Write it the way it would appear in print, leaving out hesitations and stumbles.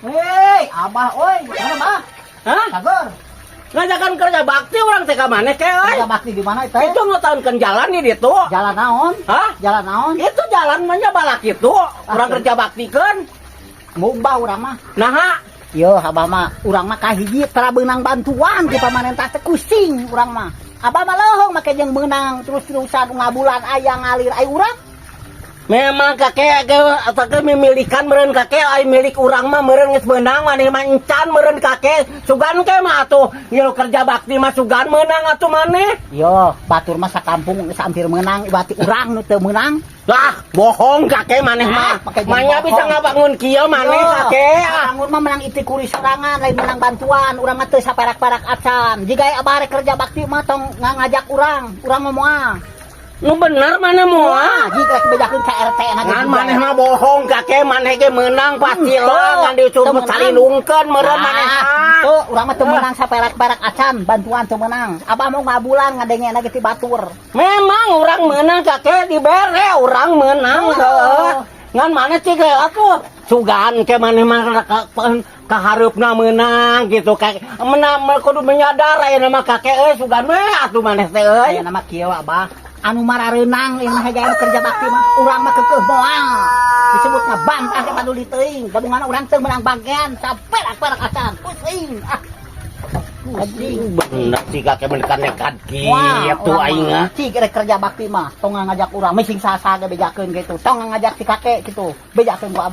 Hei, Abah oi, mana, Bah? Hah? Cager. Ngajakan kerja bakti urang teh ka maneh ke euy. Kerja bakti di mana itu? Itu ngataunkeun jalan di ditu. Jalan naon? Hah? Jalan naon? Itu jalan mah nya balak itu. Urang kerja baktikeun. Mubah urang mah. Naha? Yo, Abah mah, urang mah kahiji tara beunang bantuan ti pamarentah teh, kusing urang mah. Abah mah leuheung make jeung beunang terus-terusan ngabulan aya ngalir ai urang. Memang kakek ge atau ke mimilikan meureun kakek, ai milik urang mah meureun geus meunang, maneh mah encan meureun kakek. Sugan ke mah atuh ngilu kerja bakti mah sugan meunang atuh maneh. Yo, batur mah sakampung geus hampir meunang, berarti urang nu teu meunang. Lah, bohong kakek maneh mah. Ah, make jeung Manya bohong. bisa ngabangun kieu maneh Yo, kakek. Ah. Bangun mah menang itu kuri sorangan, lain menang bantuan. Urang mah teu saperak-perak acan. Jika Abah rek kerja bakti mah tong ngajak urang, urang mah moal. Nu bener maneh moal. Wah, jika rek bejakeun ka RT na. Ngan maneh mah bohong kakek, maneh ge meunang pasti lah, ngan dicumput Teu meunang. Salindungkeun meureun maneh mah. Tuh, urang mah teu meunang saperak-perak acan, bantuan teu meunang. Abah mau ngabulan ngadenge ge ti batur. Memang urang meunang kakek, dibere urang meunang Oh. heuh. Ngan maneh cik atuh sugan ke maneh mah kahareupna meunang gitu kakek. Menang kudu menyadar aya mah kakek euy, sugan we atuh maneh teh euy. Aya nama kieu, Abah. Anu marareunang ieu mah anu kerja bakti mah, urang mah keukeuh moal. Disebutna bantah ge paduli teuing. Gabungan urang teu meunang bagian saperak-perak acan. Pusing. Ah. Pusing. Bener sih kakek menekan nekat Wah, kitu urang aing mah. ah. Cik rek kerja bakti mah, tong ngajak urang, mising sasa ge bejakeun gitu. Tong ngajak si kakek gitu. Bejakeun ku Abah.